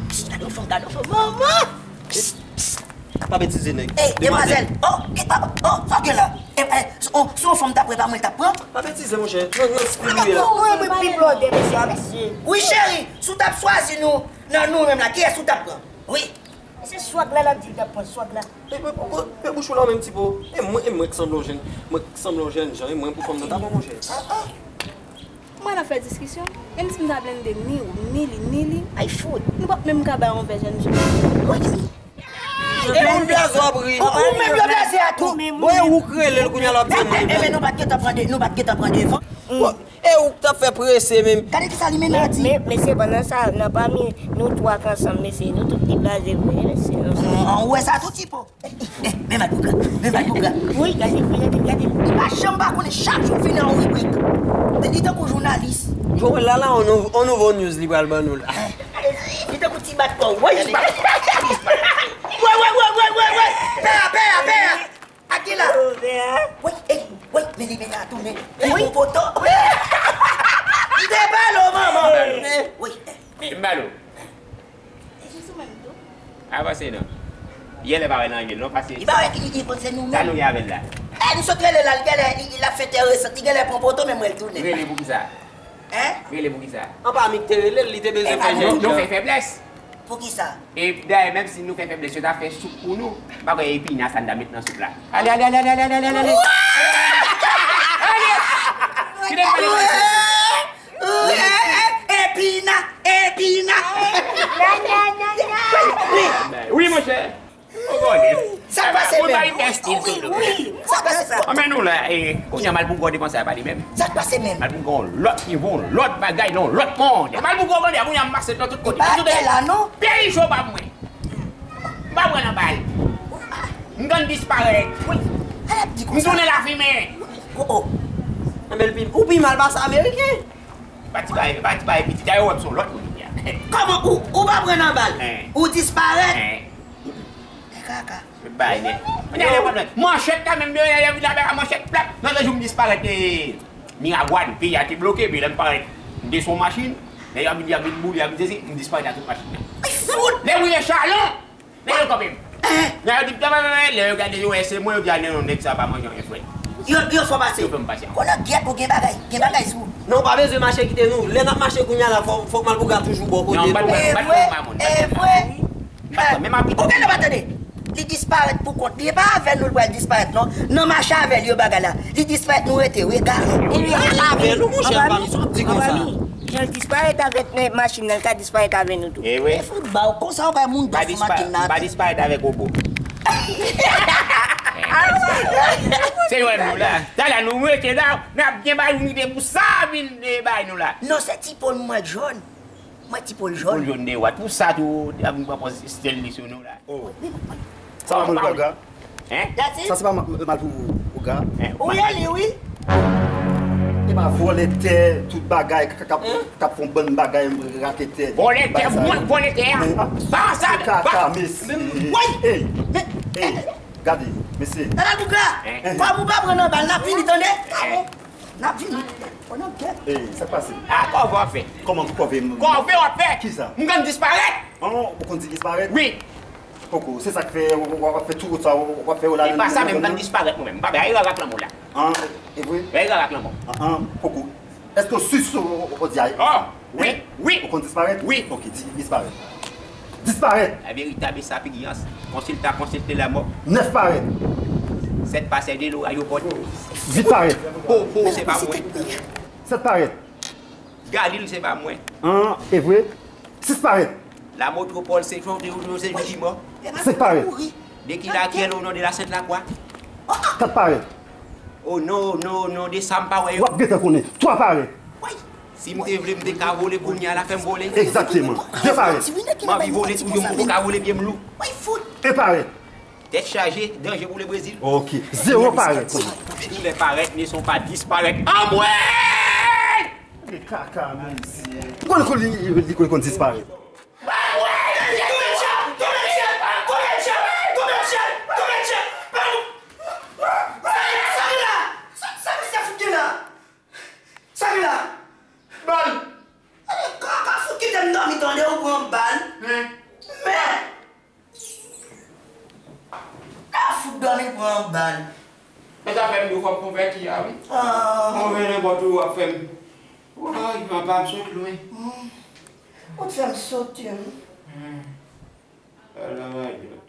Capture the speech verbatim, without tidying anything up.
Psst, gade yon fanm, gade yon fanm. Manman! Psst, psst. Pa betize, nèg. Ey, demwazèl. Oh, oh, oh, sa w gen la? Eh, eh, si, oh, si yon fanm ta pran, pa mwen l t ap pran. Pa betize, monchè. Nan, nan stil ou ye la. Mwen, mwen pi blòdè, mesye, a, mesye. Wi, cheri, si w t ap chwazi nou, nan nou menm la, kiyès ou t ap pran? Wi. Se swag la, l ap di l t ap pran swag la. Pe, pe, pe, pe bouch ou la, menm ti po. E mwen, e mwen k sanble yon jèn, mwen k sanble yon jènjan, e mwen pou fanm nan ta bon, monchè. Ah, ah. Mwen nan fè diskisyon, menm si m ta blende ni ou, ni li, ni li, ay fout, nou p ap menm ka bay yon vè jènjan. Wi. E ou blaze w ap ri. Ou, ou menm yo blaze a tou. Bon, e ou k rele l kounye a l ap di mwen. Enben, nou pa t gentan pran de, nou pa t gentan pran devan. Bon, e ou k t ap fè prese menm. Gade kisa li mennen a di. Men, men, mesye, pandan sa, nan pami nou twa k ansanm, mesye, nou tout ki blaze vre, mesye, nou. An, ou wè sa tou, Tipo? Eh, eh, eh, men Malpougra, men Malpougra. Wi, gade, gade, gade. Li pa janm pa konnen, chak jou vin nan yon ribrik. Li tankou jounalis. Joel la, la, on nou-, on nouvo news li pral ban nou la. Eh, li tankou ti bat kò. Woy! Woy, woy, woy, woy, woy, woy! Pè a, pè a, pè a! Ak ki la? Woy, ey, woy, men li mennen a tounen. Li pou poto. Li te balo, manman. Woy. M balo. E se sou menm tou. Avanse non. Yè lè pa wè nan angle non, pase. Li pa wè ki li, li konn se nou menm. Sa nou gen avè l la? Eh, nou sot rele l la, li genlè, li, li ap fè enteresan, li genlè pran poto, men m wè l tounen. Rele pou kisa? Hein? Rele pou kisa? An pa mi k te rele l, li te bezwen fè jèn. Nou, nou fè feblès. Pou kisa? E dayè, menm si nou fè feblès, yo ta fè soup pou nou. M pa kwè epina sa n ta met nan soup la. Ale, ale, ale, ale, ale, ale, ale, ale. Ale! Kite m pale. Wi, epina, epina. Wi, monchè. Ou konnen. Sa k pase menm? Ou bay tèstil sou nou. Wi, sa k pase menm? Anben nou la, e, kounye a Malpougra depanse a pale menm. Sa k pase menm? Malpougra yon lòt nivo, yon lòt bagay, nan yon lòt mond. Malpougra konnen, kounye a m pase nan tout kote. E pa atè la, non? Peyi cho pa mwen. M pa pran nan bal. M konn disparèt. Wi. Al ap di konsa. M tounen lafimen. Oh, oh. Anben, ou pi mal pase Ameriken. Pati bay, pati bay pitit, dayè w wè m se yon lòt moun kounye a. Kòman ou, ou pa pran nan bal? Hein. Ou disparèt? Hein. E kaka. Bay nèt. Manchèt la menm, yo, yo vin avèk manchèt, plap. Nan de jou m disparèt, e, Miragwàn, peyi a te bloke, epi lè m parèt, m te sou yon machin, lè y ap vin, y ap vin boule, y ap vin sezi, m disparèt ak tout machin nan. Ay, fout! Lè m rive Chalon, nèg yo kanpe m. Nèg yo di, lè yo gade, yo wè se mwen, yo di, a non, nèg sa pa manje anyen frèt. Yo, yo fè w pase. Yo fè m pase. Konnen gyèt ou gen bagay, gen bagay sou ou. Non, ou pa bezwen mache kite nou. Lè n ap mache kounye a la, fò, fò Malpougra toujou bò kote nou. Non, m pa t wè, m pa t wè mamoun. E vre, e vre. M pa t wè, men m ap kite. Ou genlè pa tande. Li disparèt pou kont li. E pa avè nou l pral disparèt, non. Nan mache avè l yo bagay la. Li disparèt, nou rete, wi, egare. Epi, avè nou, monchè, anba mi, sa w ap di konsa? Jan l disparèt avèk, eh, machin nan, l ka disparèt avè nou tou. E wi. E fout ba w, konsa w bay moun dòs sou machin nan. M pa disparèt avèk wobo. Se yo menm nou la. Talè nou rete la, n ap gen bay unite pou sa vin de bay nou la. Non, se ti pòl mwen jòn. Mwen ti pòl jòn. Pòl jòn de wat. Pou sa tou, y ap vin pran pòz stèl li sou nou la. Oh. Sa w ap pran gaga? Hein? Sa se pa mal pou ou, ou ga? Hein? Ou ye li, wi. E pa vòlè tè, tout bagay, k, k, k ap, k ap fè yon bann bagay, raketè. Vòlè tè, mwen vòlè tè a. Sa, sa, kaka, mesye. Woy! Ey! Ey! Gade, mesye. Tande boug la. Hein? Kòb ou pa pran nan bal, n ap vini, tande? Hein? N ap vini. Ey, sa k pase? A, kòve w ap fè. Kòman kòve m? Kòve w ap fè. Kisa? M konn disparèt. An, ou konn di disparèt? Wi. Poko, se sa k fè w, w, w ap fè tout wout sa, w, w ap fè yo la. E pa sa menm, m konn disparèt mwen menm. M pa bay rara ak lanmò la. An, e vre? Bay rara ak lanmò. An, an, poko. Èske w si w, w, w di a? Oh, wi, wi. Ou konn disparèt? Wi. Ok, di, disparèt. Disparèt. La veritab e sa figi ans. Konsilta, konsilte la mò. Nèf parèt. Sèt pasè de lo ayopòt. Uit parèt. Po, po, se pa mwen. Sèt parèt. Galil, se pa mwen. An, e vre? Sis parèt. La Métropole, se Fondé Rouge, se Joujimò. Senk parèt. De ki la kyèl o non de la Sent Lakwa. Kat parèt. O non, o non, o non, de sa m pa wè yo. W ap gentan konnen. Twa parèt. Si m te vle, m te ka vole, kounye a la fè m vole. Egzakteman. De parèt. M anvi vole toujou, m poko ka vole, pye m lou. En parèt. Tèt chaje, danje pou Lebrezil. Ok. Zewo parèt. Tous les parèt ne sont pas disparaître. Anmwey! Kaka, mesye. Ou konn kou li, li konn, konn disparèt. Sa ki la? Sa, sa misye fout ki la? Sa ki la? Bal! Kaka fout kite m Manmi tande ou pran bal. Men. Men. Nan fout dòmi pran bal. Men sa fè m di w fò m konvèti a wi. Ah. Move nenpòt ou w ap fè m. Woy, papa m sot lwen. Hmm. Ou t fè m sote wi. Hmm. Ala madyòt.